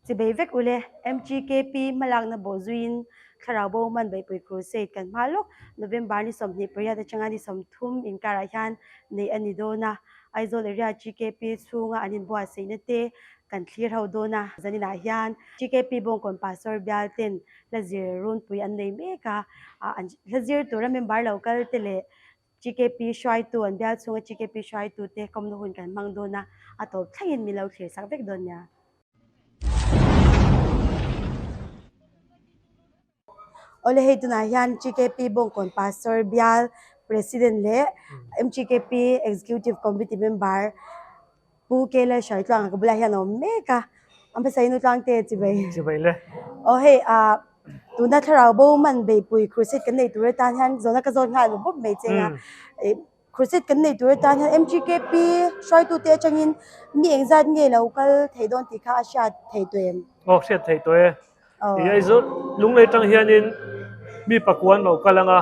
Chibei vek ule, MGKP hmalakna bawhzuiin Thlarau Bo hman Beihpui Crusade kan hma lawk November ni 28 atanga ni 30 inkarah hian neih a ni dawn a. Aizawl area GKP chhunga an inbuatsaihna te kan thlir ho dawn a. Zaninah hian GKP Bawngkawn Pastor bial ten hla zir runpui an nei mek a, an hla zir tura member lo kal te leh GKP hruaitu an bial chhunga GKP hruaitu te kawmna hun kan hmang dawn a, a tawp thlengin min lo thlir sak vek dawn nia. Awle hei tunah hian GKP Bawngkawn Pastor bial President leh MGKP Executive Committee member Pu K Lalhruaitluanga ka bulah hian a awm mek a, a hmasa in u Tlangte chibai. Chibai le. Aw hei ah tuna thlarau bo man beihpui crusade kan nei tur atan hian zawhna ka zawt nghal bawp mai cheng a. Crusade kan nei tur atan hian MGKP hruaitute atangin mi engzat nge lo kal thei dawn tih kha a hriat thei tawh em? Aw hriat thei tawh e. I Aizawl Lunglei atang hianin mi pakua an lo kal ang a,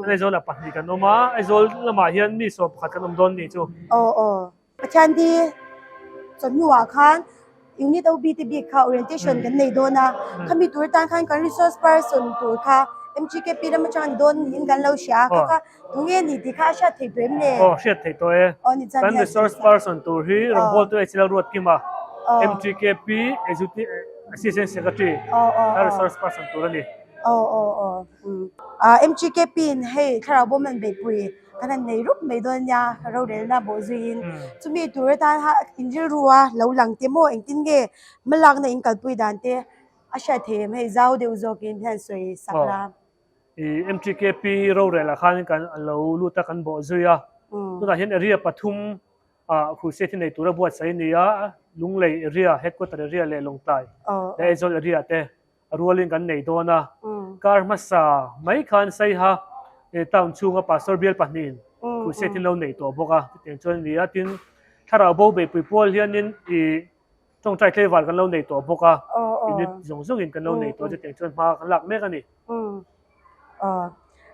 Aizawlah pahnih kan awm a, Aizawl lamah hian mi 11 kan awm dawn nih chu. Aw aw. Pathian hi chawhnuah khan Unit OB te bik kha orientation kan nei dawn a, khami tur atan khan kan resource person tur kha MGKP lam atang an dawn niin kan lo hria a, kha kha tunge ni tih kha a hriat thei tawh em le? Aw hriat thei tawh e. Aw ni chuan Kan resource person tur hi rawngbawltu H Lalruatkima MGKP Executive Assistant Secretary kha resource person tur a ni. Aw aw aw. MGKP in hei thlarau bawm an beihpui kan han nei rup mai dawn nia rorelna bawh zuiin chumi tur atan ha in rilru a lo lang te maw engtin nge hmalakna in kalpui dan te a hriat thei em hei zau deuh zawkin hian sawi sak la. I MTKP rorel ah khan kan lo lut a kan bawh zui a tunah hian area pathum ah crusade hi nei tura buatsaih a ni a Lunglei area headquarter area leh Lawngtlai leh Aizawl area te A rualin kan nei dawn a, kar hmasa mai khan Saiha town chhunga pastor bial pahnihin crusade in lo nei tawh bawk a, chutiang chuan a ni a, tin thlarau bo beihpui pual hianin ih tawngtai tlaivar kan lo nei tawh bawk a, unit zawng zawngin kan lo nei tawh a, chutiang chuan hma kan lak mek a ni.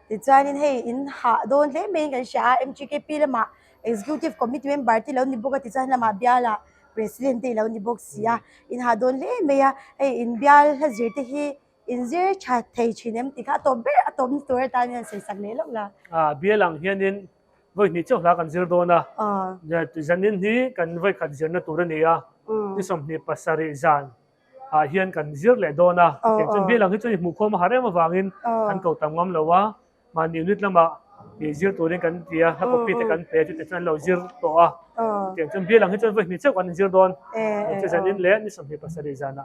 Tichuanin hei in hah dawn hle maiin kan hria a, MGKP lamah Executive Committee member te lo ni bawk a, tichuan lamah bialah President te i lo ni bawk si a, in ha dawn hle mai a, hei in bial hla zir te hi in zir tha thei thin em tih kha a tawp ber a tawp na tur atan hian sawi sak leh loh la. A bial ang hianin vawi hnih chauh hla kan zir dawn a, zanin hi kan vawi khat zirna tur a ni a, ni 27 zan ah hian kan zir leh dawn a, chutiang chuan bial ang hi chuan i hmuhkhawm a har em avangin kan ko tam ngam lo a, Mahni unit lamah ih zir turin kan ti a, hla copy te kan pe a, chutiang chuan an lo zir tawh a. Chutiang chuan bial ang hi chuan vawi hnih chauh kan inzir dawn. Chu zanin leh ni 27 zanah.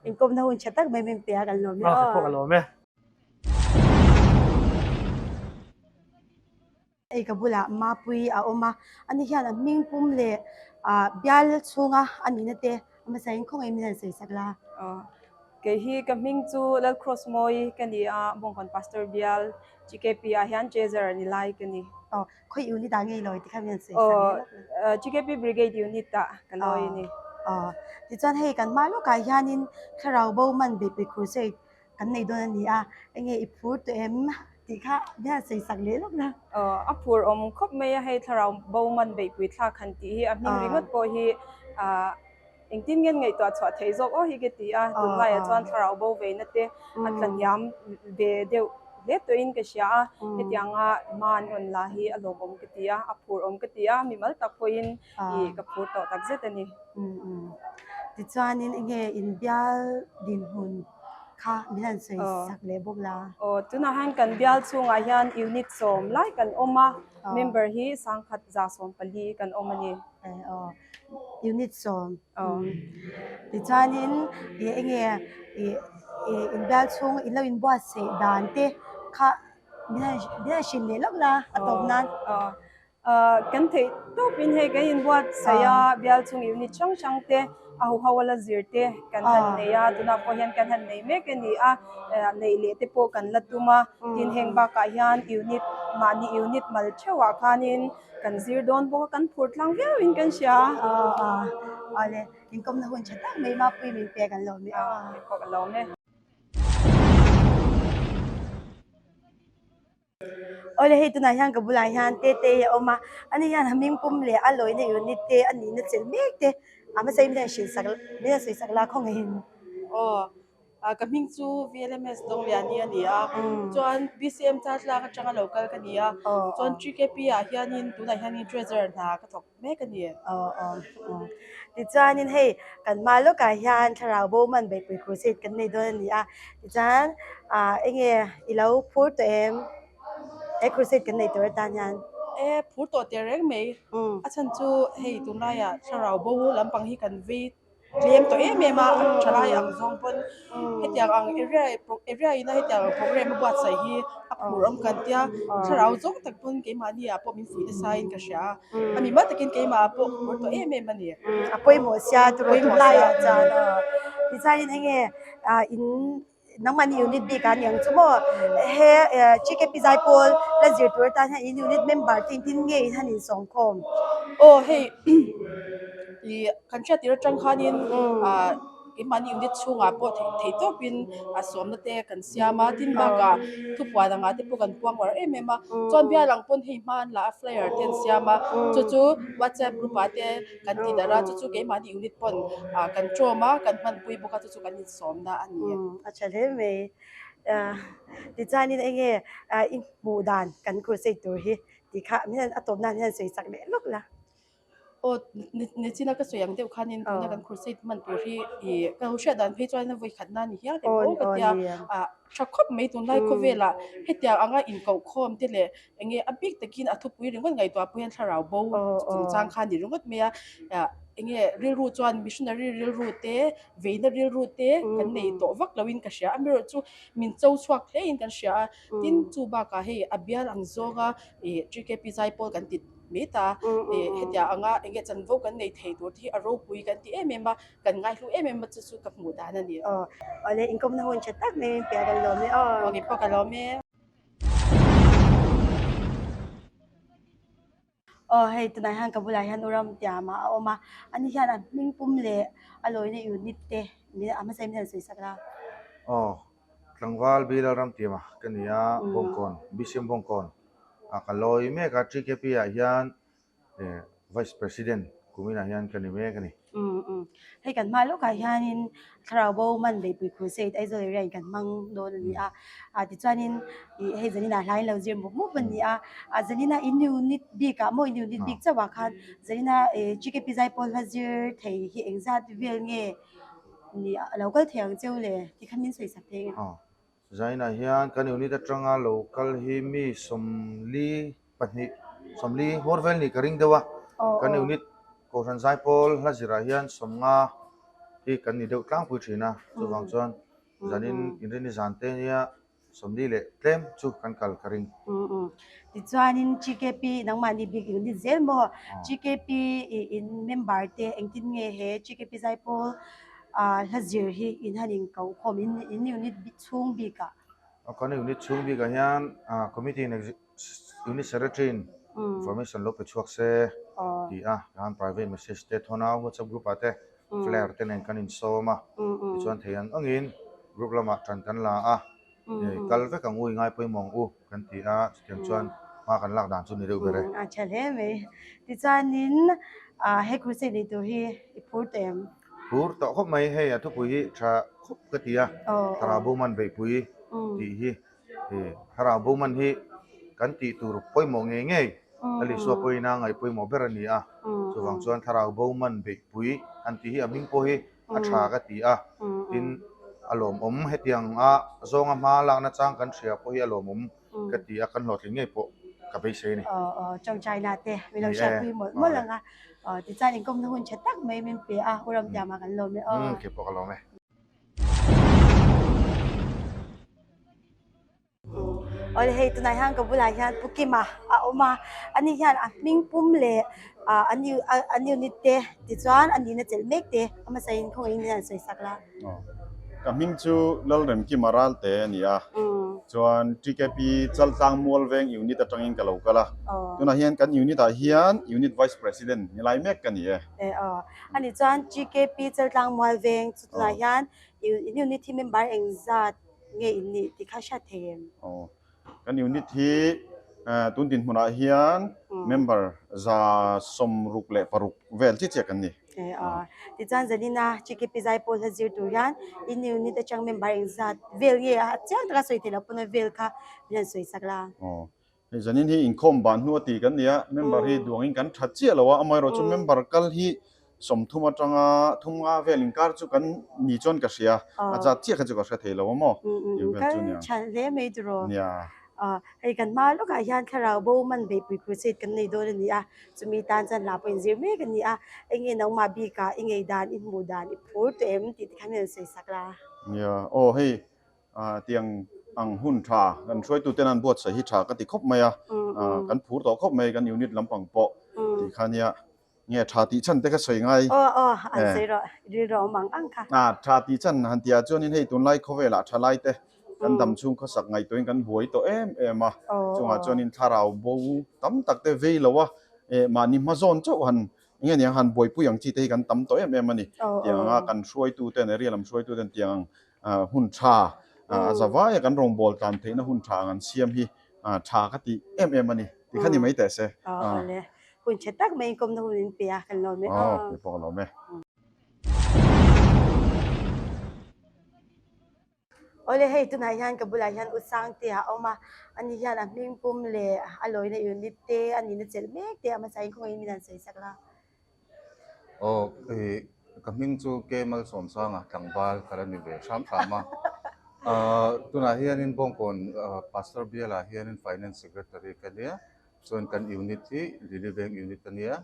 Inkawmna hun tha tak mai min pe a, kan lawm e. Ka pawh ka lawm e. Hei ka bulah Mapuii a awm a, ani hian a hming pum leh bial chhunga a nihna te a hmasa in khawngaih min han sawi sak la. Kei hi ka hming chu Lalcrossmawi ka ni a, Bawngkawn Pastor bial GKP ah hian Treasurer ni lai ka ni. Aw, khawi unit ah nge i lawi ti kha min han sawi sak leh lawk la. GKP Brigade unit ah ka lawi a ni. Aw, tichuan hei kan hma lawkah hianin Thlarau Bo man beihpui Crusade kan nei dawn a ni a, enge i phur tawh em tih kha min han sawi sak leh lawk la. Aw, a phur awm khawp mai a, hei Thlarau Bo man beihpui thlak han tih hi a hming ringawt pawh hi ah Engtin nge ngaihtuah chhuah theih zawk aw hi ka ti a, tunlaiah chuan thlarau bo veina te a tla hniam ve deuh hle tawhin ka hria a, hetianga hma an rawn la hi a lawmawm ka ti a, a phur awm ka ti a, mimal tak pawhin ih ka phur tawh tak zet a ni. Tichuanin enge inbial dinhmun kha min han sawi sak leh bawk la. Aw, tunah hian kan bial chhungah hian unit sawm lai kan awm a, member hi 1114 kan awm a ni. Aw. Unit 10 tichuanin ih eng nge ih ih inbial chhung in lo inbuatsaih dan te kha min han min han hrilh leh lawk la a tawp nan. Kan theih tawpin hei kan inbuatsaih a bial chhung unit hrang hrang te a huho a la zir te kan han nei a tunah pawh hian kan han nei mek a ni a neih leh te pawh kan la tum a tin heng bakah hian unit mahni unit mal theuhah khanin Kan zir dawn bawk a, kan phur tlang viau in kan hria. Awle, inkawmna hun tha tak mai Mapui min pek an lawm e. Pawh ka lawm e. Awle hei tunah hian ka bulah hian Tetei a awm a, ani hian a hming pum leh a lawina unit te a nihna chelh mek te a hmasa in min han hrilh sak min han sawi sak la khawngaihin. Aw ka hming chu VLMS Dawngliani a ni a, chuan BCM Chaltlang atanga lo kal ka ni a, chuan TKP ah hianin tunah hianin Treasurer hna ka thawk. mek a ni. Aw aw aw. Tichuanin hei kan hma lawkah hian thlarau bo man beihpui crusade kan nei dawn a ni a. Tichuan ah enge i lo phur tawh em? He crusade kan nei tur atan hian. E phur tawh teh reng mai. A chhan chu hei tunlaiah thlarau bo lampang hi kan vei tlem tawh em em a, a tha lai ang zawng pawn hetiang ang area area ina hetiang ang program a buatsaih hi a phur awm kan tia thlarau zawng tak pawn keimahni ah pawh min fuih nasa in ka hria a, a mi mal takin keimah ah pawh phur tawh em em a ni. A pawimawh sia turaw tunlai ah chuan tichuanin enge in Nangmahni unit bik a niang chu maw? He GKP Zaipawl la zir tur atan hian in unit member te engtin nge in han insawmkhawm? Aw hei ih kan hriat tir atang khanin ah keimahni unit chhungah pawh theih theih tawpin a sawmna te kan siam a, tin bakah thupuan angah te pawh kan puang uar em em a, chuan bial ang pawn hei hma an la a flyer te an siam a, chu chu whatsapp group ah te kan ti darh a, chu chu keimahni unit pawn ah kan tawm a, kan hmanpui bawk a chu chu kan in. Sawmna a ni. A tha hle mai. Tichuanin enge i hmuh dan kan crusade tur hi tih kha min han a tawp nan hian sawi chak leh lawk la. Aw nichina ka sawi ang deuh khanin tuna kan crusade hman tur hi ih ka lo hriat dan phei chuan a vawi khat na ni hial em aw ka tia ah tha khawp mai tunlai khawvelah hetiang anga inkohkhawm te leh enge a bik takin a thupui ringawt ngaihtuah pawh hian thlarau bo chungchang kha a ni ringawt mai a ah enge rilru chuan missionary rilru te veina rilru te kan nei tawh vak loin ka hria a amaherawhchu min cho chhuak hle in kan hria a tin chu bakah hei a bial ang zawnga ih TKP zaipawl kan ti mai ta ih hetiang anga enge chanvo kan nei thei tur te hi a ropui kan ti em em a kan ngaihlu em em a chu chu ka hmuh dan a ni. Aw awle inkawmna hun tha tak mai min pe a kan lawm e aw. Aw keipawh ka lawm e. Aw hei tunah hian ka bulah hian u Ramtiama a awm a, ani hian a hming pum leh a lawina unit te min a hmasa in min han sawi sak la. Aw tlangval Bilal Ramtiama ka ni a, Bawngkawn, BCM Bawngkawn ah ka lawi mek a, TKP ah hian Vice President kuminah hian ka ni mek a ni. Hei kan hma lawkah hianin Thlarau Bo Man Beihpui Crusade Aizawl area in kan hmang dawn a ni a. Tichuanin ih hei zaninah hlain lo zir mup mup a ni a. Zanina in unit bikah maw in unit bik chauhah khan zanina GKP Zaipawl hla zir thei hi engzat vel nge ni a lo kal thei ang cheu le tih kha min sawi sak thei ang em? Zainah hian kan unit atanga lo kal hi mi 42, 40 hmawr vel nih ka ring deuh a. Kan unit Kohhran Zaipawl hla zirah hian 50 hi kan ni deuh tlangpui thin a. Chuvang chuan zanin inrini zan te nia 40 leh tlem chu kan kal ka ring. Tichuanin GKP nangmahni bik unit zel maw? GKP in member te engtin nge he GKP Zaipawl Ah hla zir hi in han in koh khawm in in unit chhung bik ah. Kan unit chhung bik ah hian committee in unit secretary in information lo pe chhuak se tih a khan private message te thawn a whatsapp group ah te flyer te nen kan insawm a tichuan thei ang angin group lamah tan kan la a. Kal vek ang u, i ngai pawimawh ang u kan ti a, chutiang chuan hma kan lak dan chu ni deuh ber e. A tha hle mai. Tichuanin he crusade nei tur hi i phur tawh em? Phur tawh khawp mai, hei a thupui hi tha khawp ka ti a, Thlarau Boman beihpui tih hi. Thlarau Boman hi kan tih tur pawimawh ngei ngei Lal Isua pawhin a ngaih pawimawh ber a ni a, chuvang chuan Thlarau Boman beihpui han tih hi a hming pawh hi a tha ka ti a, tin a lawmawm hetiang a zawnga hma lakna chang kan hria pawh hi a lawmawm ka ti a, kan hlawhtling ngei pawh ka beisei a ni. Aw aw Chawngchaina te min lo hriatpui mawlh mawlh ang a, aw tichuan inkawmna hun tha tak mai min pe a, U Ramtiama kan lawm e aw. Umm keipawh ka lawm e. Awle hei tunah hian ka bulah hian Pu Kima a awm a, ani hian a hming pum leh ah an an unit te tichuan a nihna chelh mek te a hmasa in khawngaih in hian sawi sak la. Aw ka hming chu Lalremkima Ralte a ni a, chuan TKP Chaltlang Mualveng unit atangin ka lo kal a, tunah hian kan unit ah hian unit vice president ni lai mek ka ni e. E aw ani chuan TKP Chaltlang Mualveng chu tunah hian unit hi member engzat Nge in nih tih kha hriat thei em? Aw, kan unit hi Tun dinhmunah hian member 166 vel chiah chiah kan ni. Tichuan Zanina GKP Zaipawl hla zir tur hian in unit atang member engzat vel nge a chiang taka sawi theih loh pawn a vel kha min han sawi sak la. Aw, hei Zanin hi inkhawm ban hnu a ti kan ni a, member hi duangin kan that chiah lo a, amaherawhchu chu member kal hi 30 atanga 30 vel inkar chu kan ni chuan ka hria, a zat chiah kha chu ka hre thei lo a maw? Tih vel chu nia. Kal tha hle mai tiraw? Nia. Hei kan hma lawkah hian thlarau bo man beihpui crusade kan nei dawn a ni a, chumi tan chuan hla pawh inzir mek a ni a, eng nge nangmah bikah i ngei dan, i hmuh dan, i phur tawh em tih te kha min rawn sawi sak la. Nia, aw hei tiang ang hun tha kan hruaituten an buatsaih hi tha ka ti khawp mai a, kan phur tawh khawp mai kan unit lampang pawh tih kha nia. Nge tha tih chhan te kha sawi ngai. Aw aw an sawi rawh rilru awm ang ang kha. A tha tih chhan han tih ah chuanin hei tunlai khawvelah tha lai te kan dam chhung khawsak ngaihtuahin kan buai tawh em em a, chungah chuanin thlarau bo tam tak te vei lo a, mahni hma zawn chauh han enge niang han buaipui ang chi te hi kan tam tawh em em a ni. Tiang anga kan hruaitu ten area lam hruaitu ten tiang ang hun tha a zavaia kan rawngbâwl tlan theihna hun tha ang an siam hi tha ka ti em em a ni. Tikhan ni mai teh se. Hun tha tak mai inkawmna hun in pe a, kan lawm e. Aw, kei pawh ka lawm e. Awle hei tunah hian ka bulah hian U Sangtea a awm a, ani hian a hming pum leh a lawina unit te a nihna chelh mek te a hmasa in khawngaihin min han sawi sak la. Aw, ka hming chu K Malsawmsanga tlangval ka la ni ve hram hram a. Tunah hianin Bawngkawn Pastor Bialah hianin Finance Secretary ka nia. Chuan kan unit hi Lily Veng unit a nia,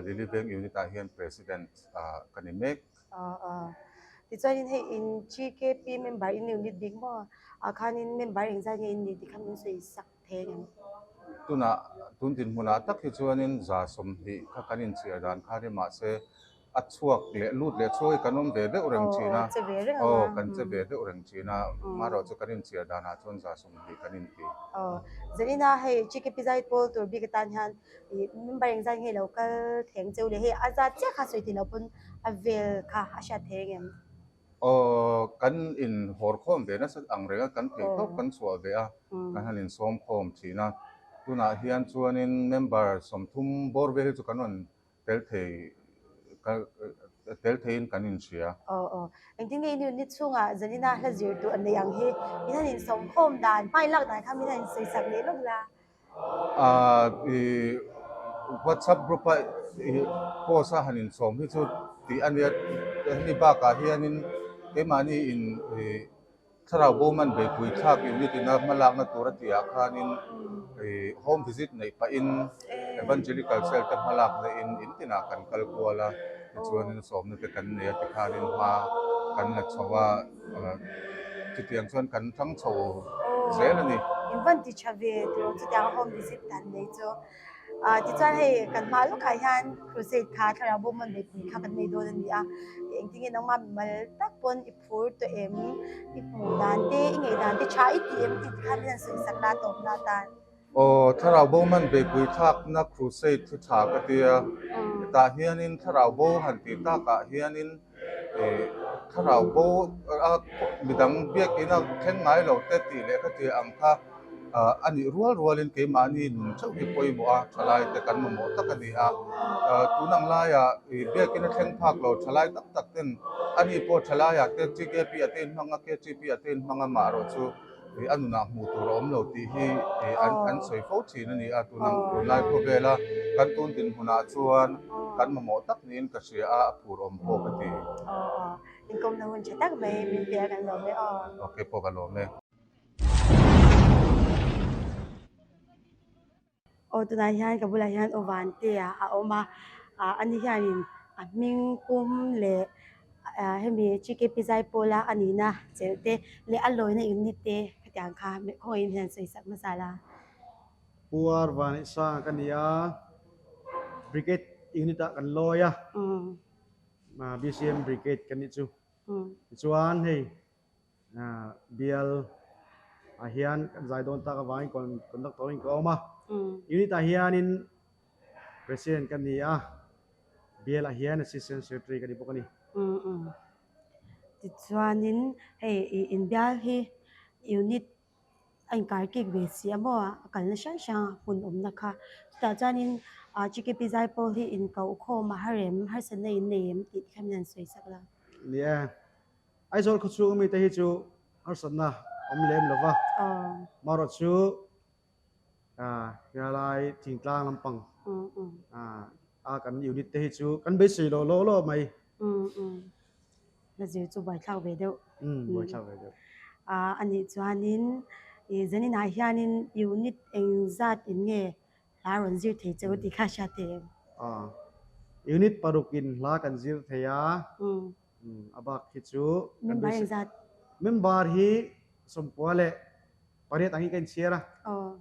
Lily Veng unit ah hian President ka ni mek. Tichuanin hei in GKP member in unit bik maw? Ah khanin member engzat nge in nih tih kha min sawi sak thei ang em? Tunah tun dinhmunah tak hi chuanin 120 kha kan inchhiar dan kha ri mahse A chhuak leh lut leh chhuak hi kan awm ve deuh reng thin a, aw kan che ve deuh reng thin a, amaherawh chu kan inchhiar danah chuan 20 kan inti. Aw, Zanina hei GKP zai pawl tur bik atan hian ih member engzat nge lo kal theng cheu leh hei a zat chiah kha sawi theih loh pawn a vel kha a hriat thei ang em? Aw, kan inhawr khawm ve nasa ang reng a, kan thei tawp kan chhuah ve a, kan han insawm khawm thin a, tunah hian chuanin member 30 bawr vel hi chu kan rawn tel thei tel theiin kan inhria. Aw aw. Engtin nge in unit chhungah Zanina hla zir duh an nei ang hi? In han insawmkhawm dan, hma in lak dan kha min han insawisak leh lawk la. Ah i WhatsApp group a i post a han insawm hi chu tih a nia. Hemi bakah hianin keimahni in i Thlarau Bowman beihpui thlak unit ina hmalakna tur a tihah khanin home visit neih pahin Evangelical Cell te hmalakna in in tinah kan kal kual a, tichuanin sawmna te kan nei a tikhanin hma kan la chho a, chutiang chuan kan thang chho zel a ni. In van ti tha ve tiraw chutianga home visit dan nei chu. Tichuan hei kan hma lawkah hian crusade kha Thlarau Bowman beihpui kha kan nei dawn a ni a, engtin nge nangmah mimal tak pawn i Phur tawh em? I hmuh dan te, i ngaih dan te tha i ti em tih te kha min han sawi sak la tawpna atan. Aw, Thlarau bo man beihpui thlakna crusade thu tha ka ti a. Hetah hianin Thlarau bo han tih takah hianin ih Thlarau bo a midang biakina thleng ngai lo te tih leh ka ti ang kha. A nih rual rualin keimahni nun theuh hi pawimawh a, thalai te kan mamawh tak a ni a. Tun ang laiah biakin a thleng phak lo thalai tak tak ten a ni pawh thalaiah te TKP a te inhmang a, KTP a te inhmang a mah erawh chu a nunah hmuh tur a awm lo tih hi an sawi fo thin a ni a. Tun ang tunlai khawvela kan tun dinhmunah chuan kan mamawh tak niin ka hria a, a phur awm pawh ka ti. Inkawmna hun tha tak mai min pe a kan lawm e aw. Aw keipawh ka lawm e. Aw tunah hian ka bulah hian aw Vantea a awm a, ah ani hianin a hming pum leh ah hemi GKP Zaipawla a nihna chelh te leh a lawina unit te khatiang kha khawngaihin hian sawi sak hmasa la. Pu R Vanneihsanga ka ni a, Brigade unit ah kan lawi a, BCM Brigade ka nih chu. Tichuan hei Bial ah hian kan zai dawn tak avangin conductor in ka awm a. Unit ah hianin president ka ni a, bial ah hian assistant secretary ka ni bawk a ni. Tichuanin hei inbial hi unit. A inkarkik ve si a maw a kalna hrang hrang a hmun awmna kha. Chutah chuanin ah GKP Zaipawl hi inkoh khawm a harem harsatna in nei em tih te kha min han sawi sak la. Ni e, Aizawl khawchhung ami te hi chu harsatna awm lem lo va, marawh chu helai thingtlang lampang a kan unit te hi chu kan beisei lo law law mai. La zir chu buaithlak ve deuh. Umm buaithlak ve deuh. Ah anih chuanin i zaninah hianin unit engzat in nge hla rawn zir thei che u tih kha hriat thei em? Ah unit parukin hla kan zir thei a. Umm a bak hi chu kan Member engzat? Member hi 98 leh angin ka inchhiar a.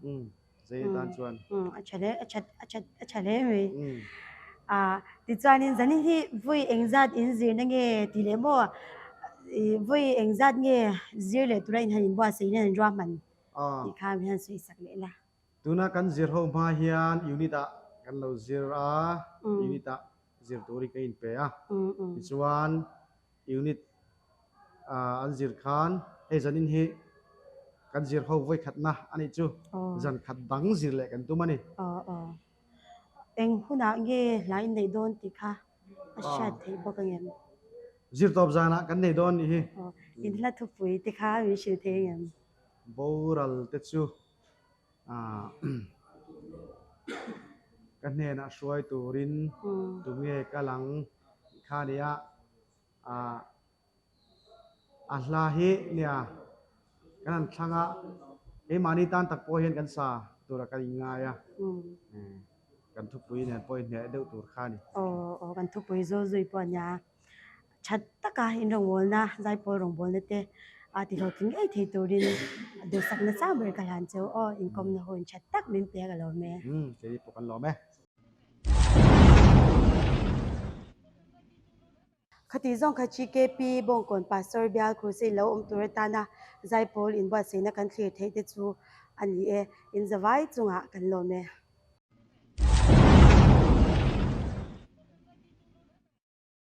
Umm. Zei tan chuan. Umm a tha hle a tha a tha a tha hle mai. Ah tichuanin zanin hi vawi engzat in zirna nge tih leh maw ih vawi engzat nge zir leh tura in han inbuatsaih in an ruahman tih kha min han sawi sak leh la. Tuna kan zir ho hma hian unit ah kan lo zir a, unit ah zir turin ka inpe a. Tichuan unit an zir khan hei zanin hi kan zir ho vawi khatna a nih chu zan khat dang zir leh kan tum a ni. Aw aw. Eng hunah nge hla in neih dawn tih kha a hriat theih bawk ang em? Zir tawp zanah kan nei dawn nih hi. Aw, in hla thupui te kha min hrilh thei ang em? Boral te chu ka hnenah hruai turin tunge kal ang tih kha a ni a. Ah a hla hi nia kan han thlang a, keimahni tan tak pawh hian kan sa tura kan inngai a, kan thupui nen pawh inhmeh deuh tur kha a ni. Aw aw kan thupui zawl zui pawh a nia, that taka in rawngbawlna zaipawl rawngbawlna te a tihlawhtling ngei thei turin duhsakna chang ber ka hlan cheu aw, inkawmna hun that tak min pek a lawm e. Umm keini pawh kan lawm e. Khati zawng kha GKP Bawngkawn Pastor Bial Crusade lo awm tur atana zaipawl inbuatsaihna kan thlir theih te chu a ni e. Inzavai chungah kan lawm e.